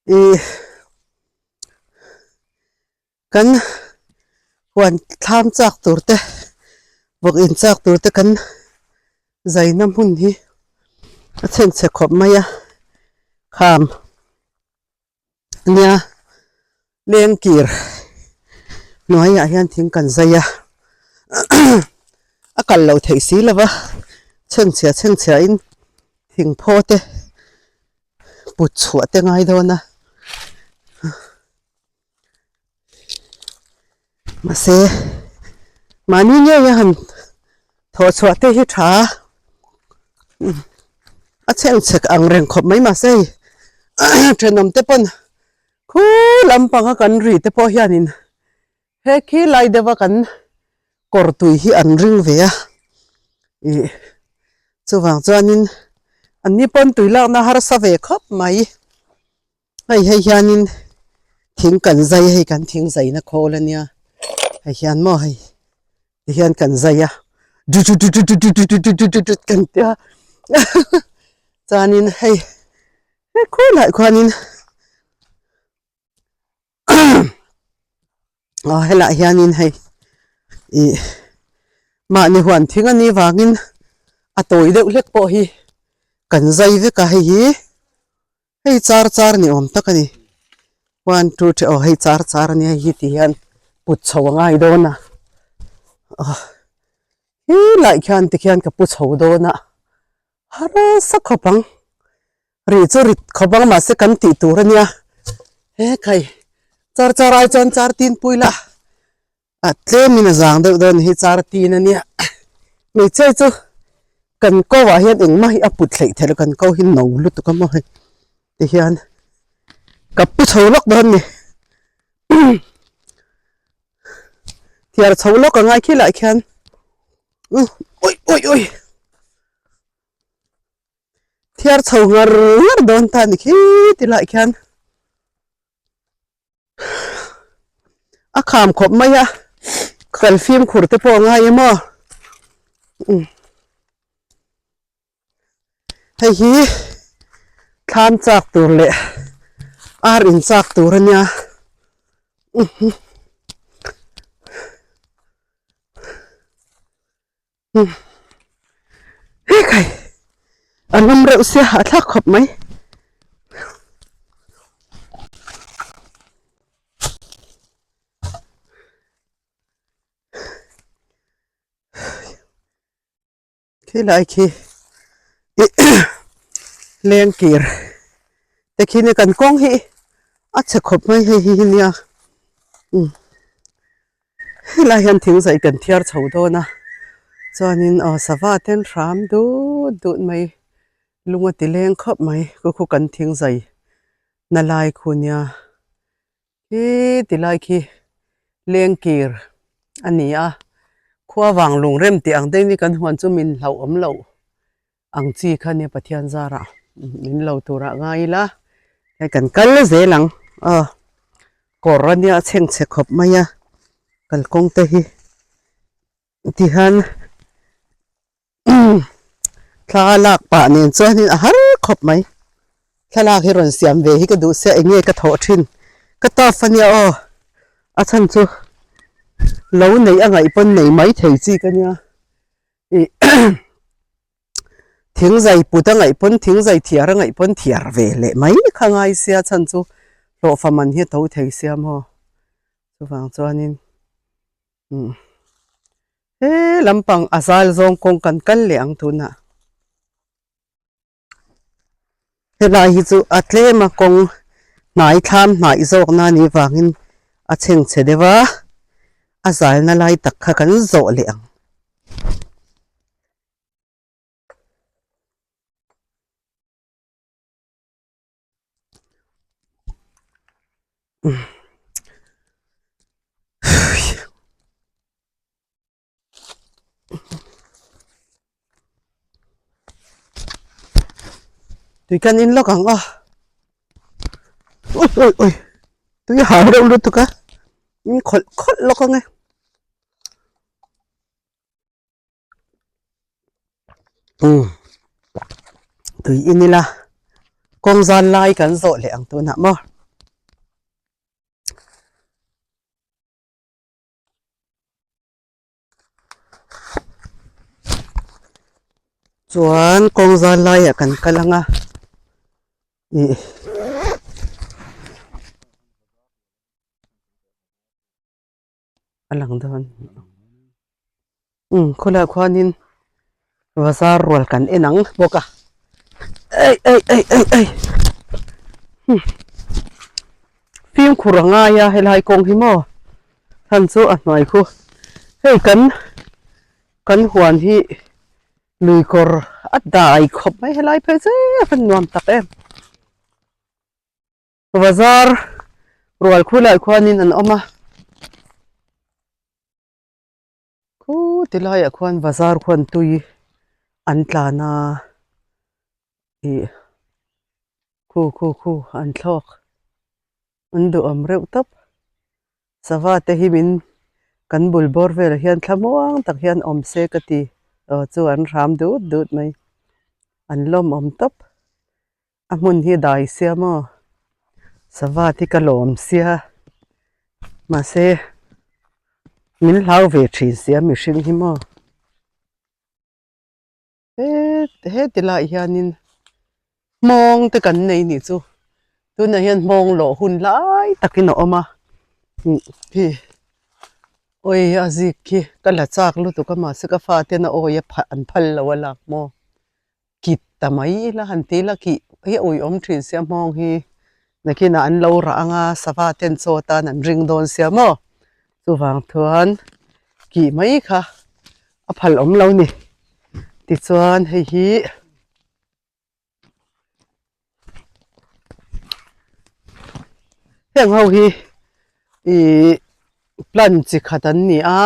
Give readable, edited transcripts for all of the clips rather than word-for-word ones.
Ih kan huan thlam chak tur te vawk in chak tur te kan zaina hmun hi a chhengchhe khawp mai a kham nia leng kir hnuaiah hian thing kan zai a a kal loh theih si lo va chhengchhia chhengchhia in thing phaw te put chhuah te ngai dawn a mahse mahni ngei a han thawh chhuah te hi tha a chhengchhek ang reng khawp mai mahse hei thenawm te pawn khu lampanga kan ri te pawh hianin he khi lai deuha kan kawr tui hi an ring ve a ih chuvang chuanin an ni pawn tui lakna harsa ve khawp mai hei hei hianin thing kan zai a hei kan thing zaina khawl ania hei hian maw hei ti hian kan zai a dudududududududududu kan tia chuanin hei he khulaiah khuanin aw helaiah hianin hei ih mahni huan thing anih vangin a tawi deuh hlek pawh hi kan zai vek a hei hi hei char char ni awm tak a ni one two three aw hei char char ania hei hi ti hian put chho a ngai dawn a aw helaiah khian tikhian ka pu chho dawn a harsa khawp ang. Rih chu rit khawp ang mahse kan tih tur a nia he khai char char ai chuan char tin pui la a tlem in a zang deuh dawn hi char tin a nia hmeichhe chu kan ko ah hian engmah hi a put hleih theih lo kan ko hi no lutuk a maw hei ti hian ka pu chho lawk dawn a ni thiar chho lawk a ngai khilaiah khian ui ui ui. Thiar chho ngar ngar dawn ta ni khi ti lai khian a kham khawp mai a kal fimkhur te pawh a ngai em aw hei hi thlam chak tur leh ar in chak tur a nia. He khai a lum reuh sia a thlak khawp mai. Khilai khi lengkir te khi nia kan kawng hi a chhe khawp mai hei hi nia umm. Helai hian thing zai kan thiar chho dawn a chuanin aw sava ten hram dut dut mai lung a ti leng khawp mai khu khu kan thing zai na lai khu nia khi ti lai khi leng kir a ni a khua vang lung rem tih ang deuhin kan huan chu min hlauhawm loh. Ang chi kha nia Pathian zarah min lo turah ngai ila hei kan kal zel ang aw kawr ania a chhengchhe khawp mai a kalkawng te hi tihian thla lak pah nen chuanin a har khawp mai thlalak hi rawn siam ve hi ka duh sia eng nge ka thawh thin ka taf ania aw a chhan chu lo neih a ngaih pawn nei mai thei chi ka nia. Ih thing zai put a ngaih pawn thing zai thiar a ngaih pawn thiar ve leh mai kha ngai sia chhan chu hlawhfa man hi a to thei sia maw chuvang chuanin umm he lampang a zal zawng kawng kan kal leh ang tunah. Helai hi chu a tlem a kawng hnai thlam hnaih zawk na nih vangin a chhengchhe deuh a a zalna lai tak kha kan zawh leh ang. Tui kan in lawk ang aw ui ui ui tui hau reuh lutuk a in khawlh khawlh lawk ang e umm tui in ila kawng zan lai kan zawh leh ang tunah maw. Chuan kawng zal laiah kan kal ang a ih a lang dawn umm khawlaiah khuanin bazar rual kan en ang bawk a ei ei ei ei ei hmm fimkhur a ngai a helai kawng hi maw hman chu a hnuai khu hei kan kan huan hi lui kawr a dai khawp mai helai phei chu a nuam tak em. Bazar rual khulai khuanin an awm a khu ti laiah khuan bazar khuan tui an tlan a ih khu khu khu an thlawk an duhawm reuh tawp sava te hi min kan bul bawr velah hian thlamuang tak hian awm se ka ti aw chu an hram dut dut mai an lawmawm tawp. A hmun hi dai sia maw sava te ka lawm sia mahse min hlau ve thin sia mihring hi maw heti laiah hianin hmawng te kan nei nih chu tunah hian hmawng lawh hun lai takin a awm a khi awi a zik khi ka la chak lutuk a mahse ka faten a awi a an phal lo a lak maw. Kit ta mai ila han ti ila kih hi a uiawm thin sia hmawng hi nakinah an lo rah ang a sava ten chaw atan an ring dawn sia maw chuvang chuan kih mai kha a phal awm lo ni tichuan hei hi heng ho hi ihh plant chi khat an ni a.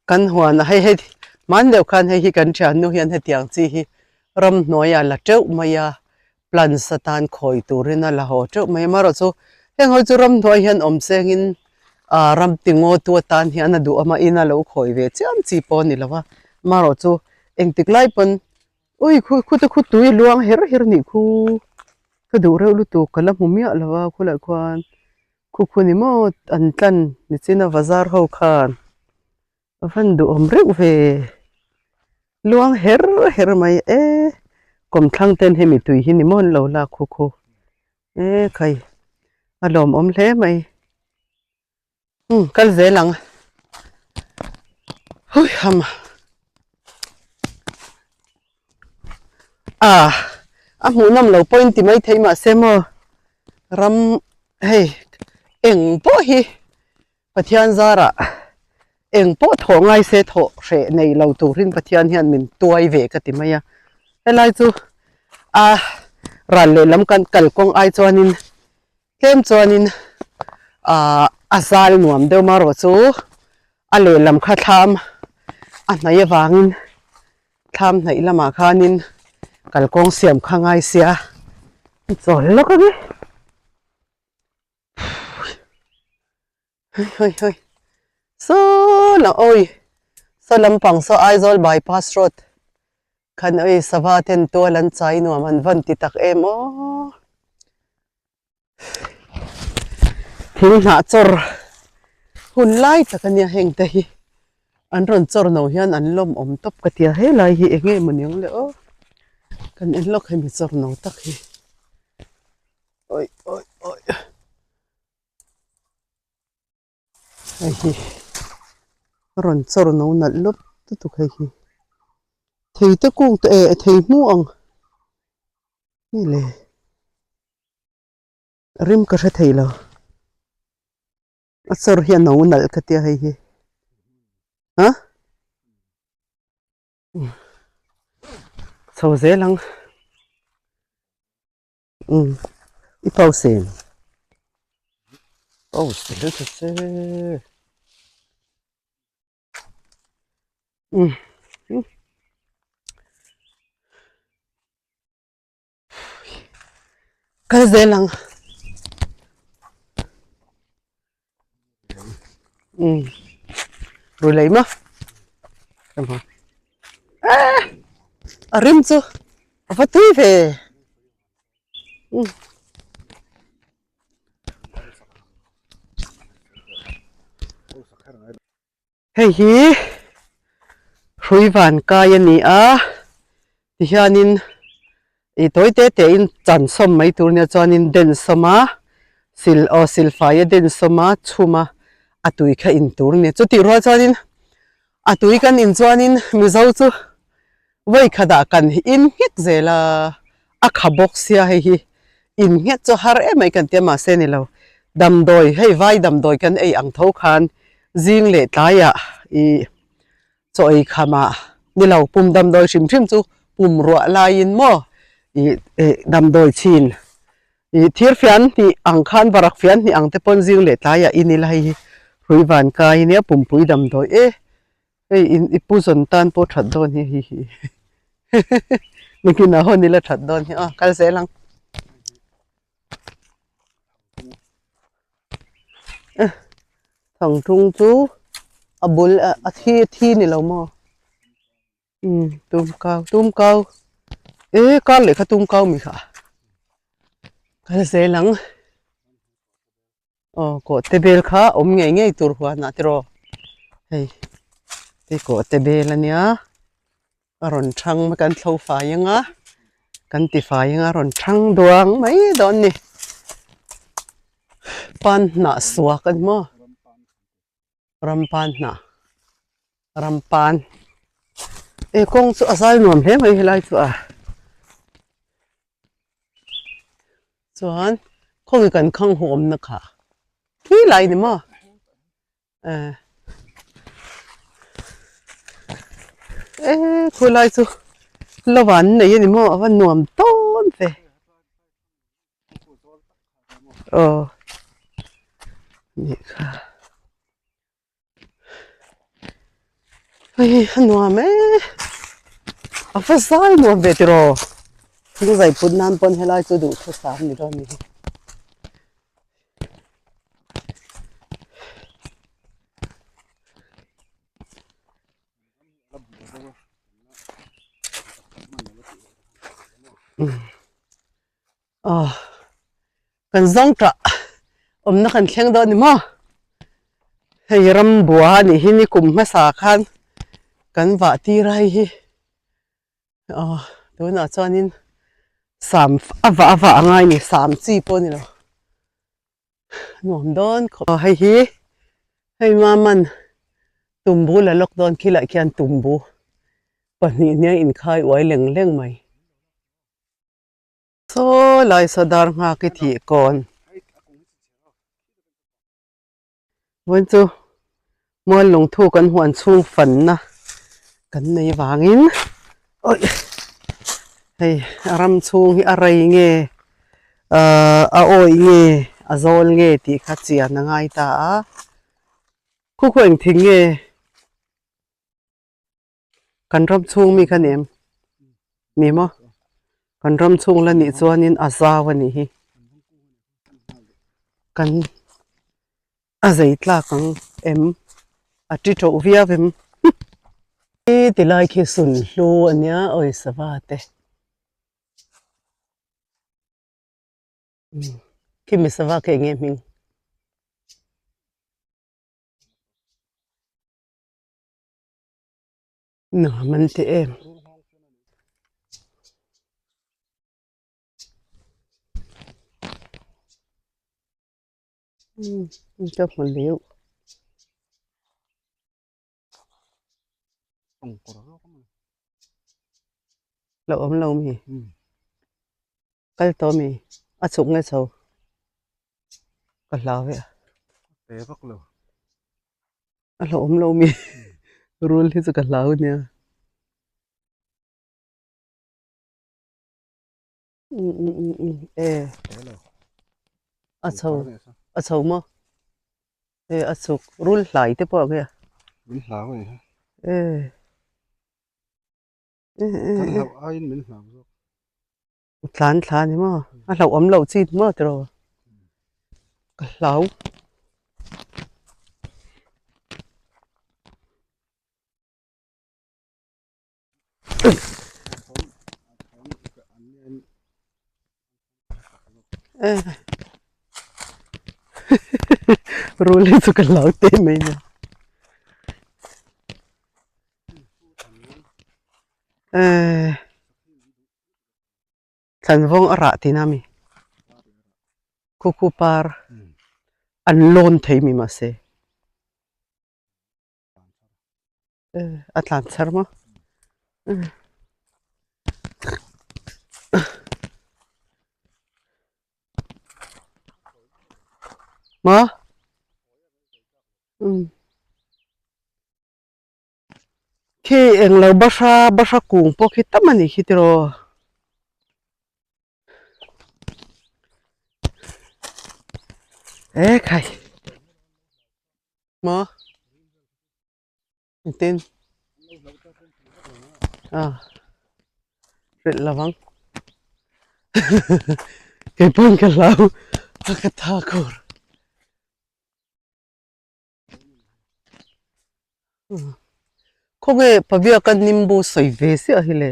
Kan huan a hei hei hman deuh khan hei hi kan thiannu hian hetiang chi hi ramhnuaiah la teuh mai a plants atan khawi turin a la haw teuh mai a amaherawhchu heng ho chu ramhnuai hian awm chengin ah ram ti ngaw tu atan hian a duh a mahin a lo khawi ve chiam chi pawh a ni lo va amaherawhchu engtik lai pawn ui khu khute khu tui a luang her her a nih khu ka duh reuh lutuk ka la hmu miah lo va khulai khuan. Khu khu ni maw an tlan nichin a bazar ho khan a van duhawm reuh ve luang her her mai e kawmthlang ten hemi tui hi ni maw an lo lak khu khu e khai a lawmawm hle mai umm kal zel ang hui ham ah a hmuhnawm lo pawhin ti maithei mahse maw ram hei eng pawh hi Pathian zarah eng pawh thawh ngai se thawh hreh nei lo turin Pathian hian min tuai ve ka ti mai a helai chu a ral lehlam kan kalkawng ai chuanin Tlem chuanin ahh a zal nuam deuh marawh chu a lehlam kha thlam a hnaih avangin thlam hnaih lamah khanin kalkawng siam kha ngai sia a chawl lawk ang e hei hei hei saw lah awi saw lampang saw Aizawl bypass road khan awi sava ten tual an chai nuam an van ti tak em aw. Thing hnah chawr hun lai tak a nia heng te hi an rawn chawr no hian an lawm awm tawp ka tia helai hi eng nge maw ni ang le aw kan en lawk hemi chawr no tak hi awi awi awi hei hi a rawn chawr no nalh lawp lutuk hei hi thei te kung te eh thei hmuh ang nge le. Rim ka hre thei lo. A chawr hi a no nalh ka tia hei hi. Ha? Chho zel ang. Um. I pause em? Pause zel ta che. Um. Kal zel ang umm rui lei maw ah a rim chu a va tui ve umm. Hei hi Hrui van kai a ni a, tihianin ih tawi te te in chan sawm mai tur nia chuanin den sawm a, sil aw silfai a den sawm a chhum a, a tui kha in tur a ni. Chutih rual chuanin a tui kan in chuanin Mizo chu vawi khatah kan in nghet zel a, a kha bawk sia hei hi in nghet chu har em mai kan tia mahse ni lo damdawi hei vai damdawi kan ei ang tho khan zing leh tlaiah ih chaw ei khamah ni lo pum damdawi hrim hrim chu pum ruah laiin maw ih eh damdawi chhin ih thir fian hnih ang khan varak fian hnih ang te pawn zing leh tlaiah in ila hei hi hrui van kai nia pumpui damdawi e hei in i pu zawn tan pawh that dawn hi hi hi nakinah hawn ila that dawn hi aw kal zel ang. Thangthung chu a bul a thi thi ni lo maw umm tum kau tum kau e kar leh kha tum kau mi kha kal zel ang aw kawh te bel kha awm ngei ngei tur huanah tiraw hei hei kawh te bel ania. A rawn thang mai kan thlo fai ang a kan ti fai ang a rawn thang duang mai dawn a ni pan hnah suak a ni maw ram pan hnah ram pan e kawng chu a zai nuam hle mai helai chu a chuan khawnge kan khang hu awmna kha thui lai a ni maw. E khulai chu lo an nei a ni maw a va nuam tawn ve aw nih kha hei a nuam e a va zai nuam ve tiraw thil zai put nan pawn helai chu duhthusam ni dawn a ni hi. Aw kan zawng tah awmna kan thleng dawn a ni maw hei rambua a nih hi nikum hmasa khan kan vah tir a hei hi. Aw tunah chuanin sam a vah a vah a ngai a ni sam chi pawh a ni lo nuam dawn khawp a hei hi hei maman tumbu la lawk dawn khilai khian tumbu pahnih nia inkhai uai leng leng mai. Saw lai saw dar nghak i thih kawn. Vawiin chu mual lungthu kan huan chhung fanna kan nei vangin awih hei a ram chhung hi a rei nge ahh a awih nge a zawl nge tih kha chian a ngai ta a khu khu engthing nge Kan ram chhung mi kha ni em? Ni maw? Kan ram chhung la nih chuanin a zau a nih hi. Kan a zei tlak ang em? A ti tawh viau em? Hi tilai khi sunhlu a nia awi sava te. Khimi sava khi eng nge hming? Nuam an ti em. Ka hmu leu. Lo awm lo mi. Kal tawh mi. A chhuk nge chho. Ka hlau e. Te vak lo. A hlauhawm lo mi rul hi chu ka hlau ania. Um um um um e a chho a chho maw e a chhuk rul hlai te pawh ang e. Min hlau a ni ha. E Kan hlauh aiin min hlau zawk. Tlan thla a ni maw? A hlauhawm loh chi maw tiraw? Ka hlau. Rul hi chu ka hlau teh mai nia. Ehh thlanvawng a rah tihna a mi khu khu par an lawn thei mi mahse a tlan char maw maw umm. Khi englo bahra bahra kung pawh khi tam a nih khi tiraw. E khai maw engtin a hrilh lo ang keipawn ka hlau a ka tha khur. Khawnge Pabiaka nimbu sawi ve chiah hi le?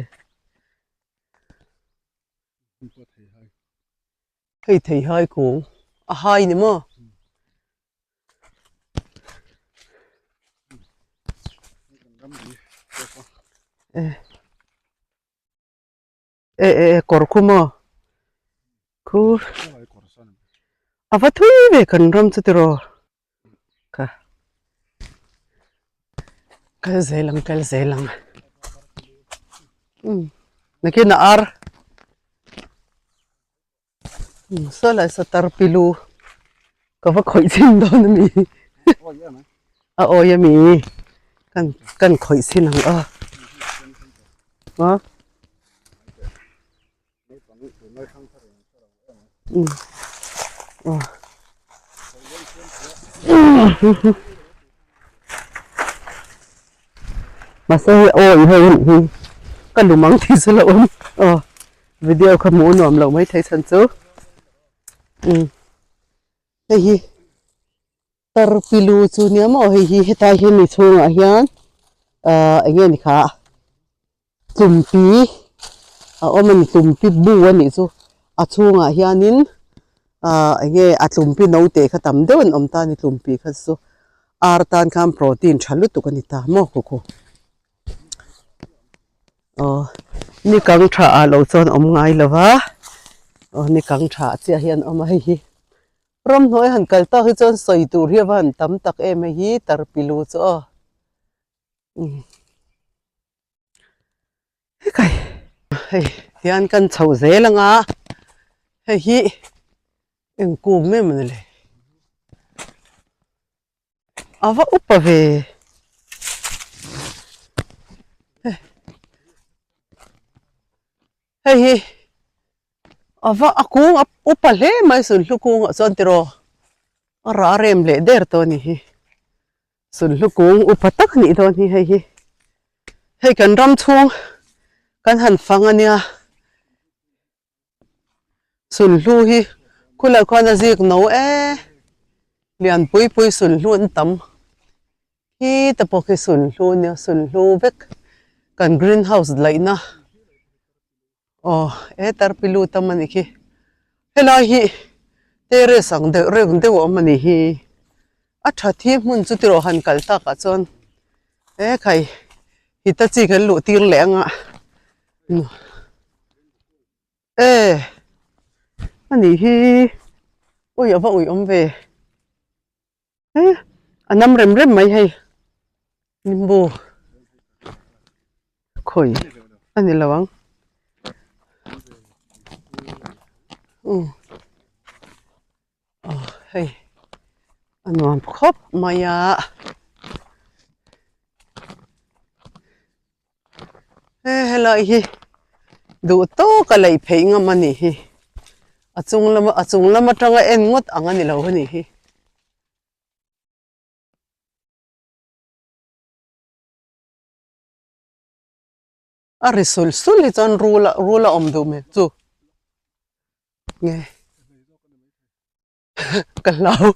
Hei thei hai kung a hai ni maw? E e e kawr khu maw khu a va thui ve kan ram chu tiraw ka kal zel ang kal zel ang umm nakin a ar umm saw lai saw tar pilu ka va khawih chhin dawn a mi a awi a mi kan kan khawih chhin ang a maw umm aw mahse hei awi ho hi ka lum ang tih chu la awm aw video kha hmuh nuam loh maithei chhan chu umm hei hi tarpilu chu nia maw hei hi hetlai hi mi chhungah hian ahh eng nge ni kha tlumpi a awm a ni tlumpi bu a nih chu a chhungah hianin ahh eng nge a tlumpi naute kha tam deuh an awm ta a ni tlumpi kha chu ar tan khan protein tha lutuk a ni ta maw khaw khaw. Aw ni kang tha ah lo chuan awm ngai lo va aw ni kang tha chiah hian a awm a hei hi ramhnuai han kal tak hi chuan sawi tur hi a va han tam tak em hei hi tarpilu chu aw umm hekai hei tihian kan chho zel anga hei hi eng kum em a ni le. A va upa ve hei hi a va a kung a upa hle mai sunhlu kungah chuan tiraw a rah rem leh der tawh a ni hi sunhlu kung upa tak a nih dawn hi hei hi hei kan ram chhung kan han fang a nia. Sulhlu hi khulai khuan a zik no e lianpui pui sulhlu an tam khi te pawh khi sulhlu a nia sulhlu vek kan green house laihna aw he tarpilu tam a nih khi helai hi terrace ang deuh reuh deuh a awm a nih hi a tha thi hmun chu tiraw han kal takah chuan e khai hitachi kan luh tir leh anga. E a nih hi ui a va ui awm ve e a nam rem rem mai hei nimbu khawi a ni lo ang um aw hei a nuam khawp mai a. He helai hi duh tawk a lei pheih ngam a nih hi a chung lama a chung lam atanga en ngawt ang a ni lo a nih hi. A ri sul sul hi chuan rul a rul a awm duh hmel chu nge ka hlau.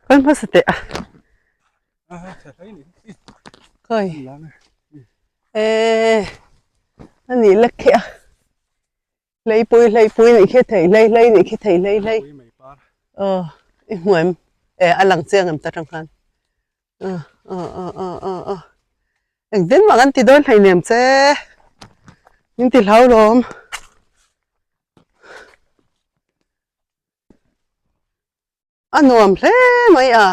Kan hmasa teh a. Khawi eh a nih lek khi a hleipui hleipui nih khi thei hlei hlei nih khi thei hlei hlei aw i hmu em eh a lang chiang em ta tang khan aw aw aw aw aw aw engtin mah kan ti dawn hleinem che min ti hlau lawm. A nuam hle mai a,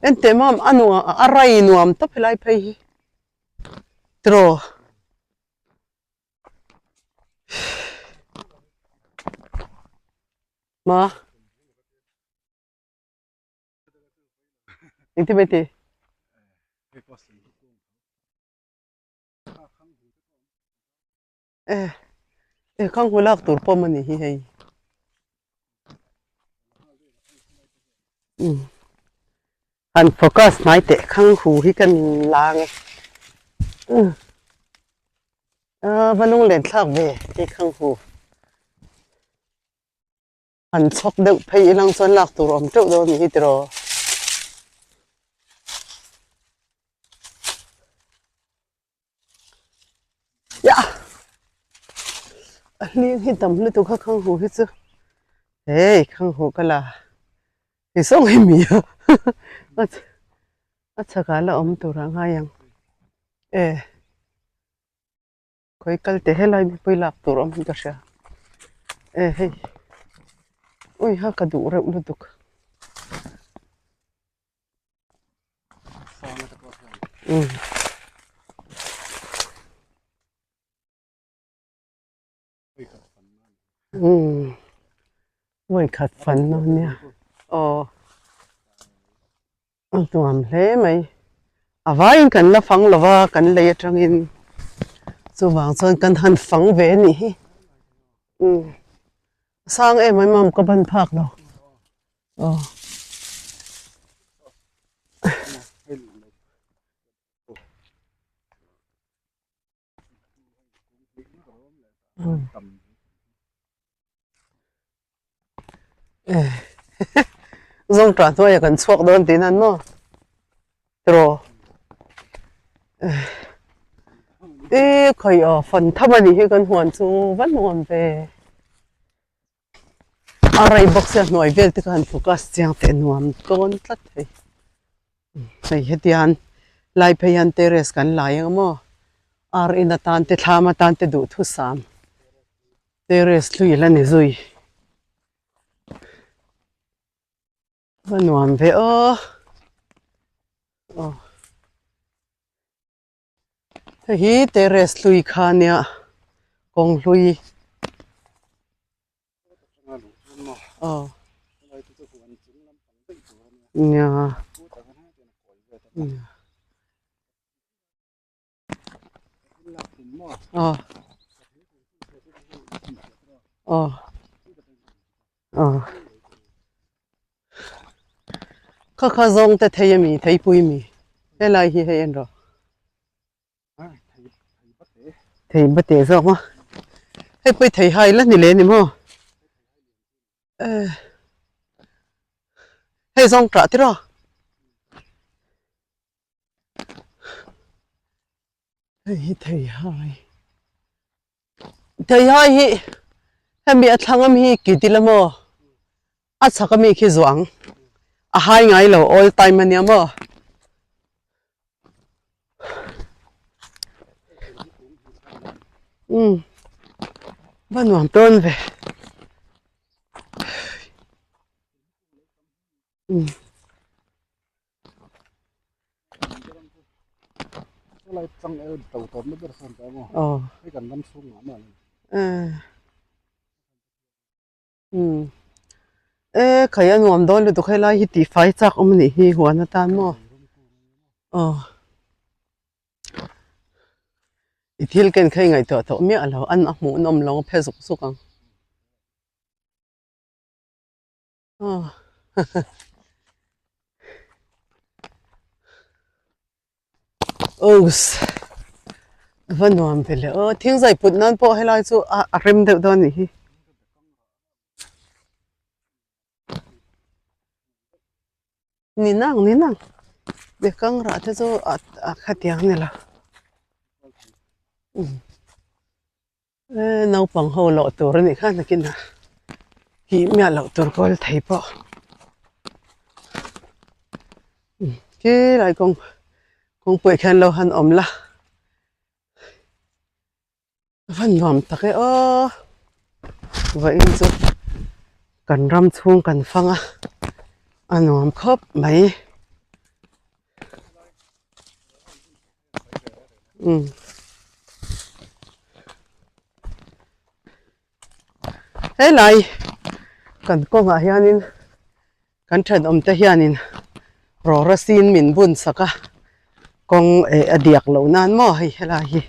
enteh mam a nuam a rai nuam tawp helai phei hi tiraw. Ma engtin mai ti? E e khang hu lak tur pawm a ni hi hei um han focus hnai teh khang hu hi kan la ang e um a va lunglen thlak ve hei khang hu han chhawk deuh phei ilang chuan lak tur awm teuh dawn a ni hi tiraw. Yah a hling hi tam lutuk a khang hu hi chu hei khang hu ka la ti zawng hi mi a a chhakah la awm tur ah ngai ang e khawi kal teh helai mipui lak tur awm in ka hria e hei ui ha ka duh reuh lutuk. Umm vawikhat fan na nia aw a nuam hle mai a vaiin kan la fang lo va kan lei atangin chuvang chuan kan han fang ve a nih hi umm a sang em mai mam ka ban phak lo. Aw. Zawng tah hnuaiah kan chhuak dawn tih nan maw tiraw e khawi aw fan tham a nih hi kan huan chu va nuam ve. A rei bawk sia hnuai vel te khan focus chiang teh nuam tawn tlat thei hei hetian lai phei hian terrace kan lai ang maw ar in atan te thlam atan te duhthusam terrace hlui la ni zui va nuam ve aw aw. Hei hi terrace hlui kha ania kawng hlui aw nia aw aw aw kha kha zawng te thei ami theipui ami helai hi hei en rawh thei bate zawk maw hei pawh hi thei hai la ni leh ni maw eh hei zawng tah tiraw hei hi thei hai thei hai hi hemi a thlang ami hi kit ila maw a chhak ami khi zuang a hai ngai lo all time ania maw. Umm va nuam tawn ve. Umm. Aw. Umm e khai a nuam dawn lutuk helai hi tih fai chak awm anih hi huan atan maw aw i thil ken kha i ngaihtuah tawh miah lo an a hmuh nawm lo a phe zuk zuk ang aw Oops a va nuam ve le aw thing zai put nan pawh helai chu a a rem deuh dawn a nih hi. Ni nang ni nang. Bekang rah te chu a a khatiang ni lo umm e naupang ho loh tur a nih kha nakinah tih miah loh tur kawl thei pawh umm khilai kawng kawngpuiah khian lo han awm la. A va nuam tak e aw vawiin chu kan ram chhung kan fang a a nuam khawp mai umm helai kan kawngah hianin Kan thenawm te hianin rawra sin min bun sak a, kawng eh a diak loh nan maw hei helai hi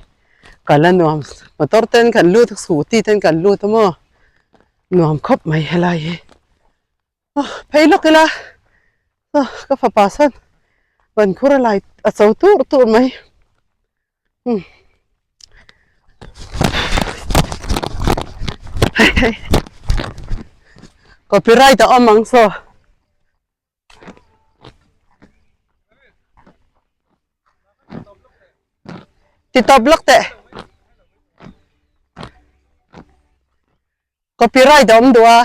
kal a nuam motor ten kan lut a scooty ten kan lut a maw nuam khawp mai helai hi aw phei lawk ila aw ka fapa sawn ban khur a lai a cho tur tur mai. Copyright a awm ang saw. Ti tawp lawk teh. Copyright a awm duh a.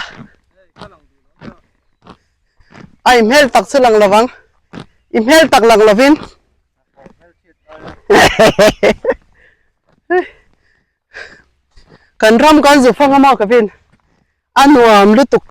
A i hmel tak chu lang lovang. I hmel tak lang lovin. Kan ram kan zu fang a maw ka vin. A nuam lutuk.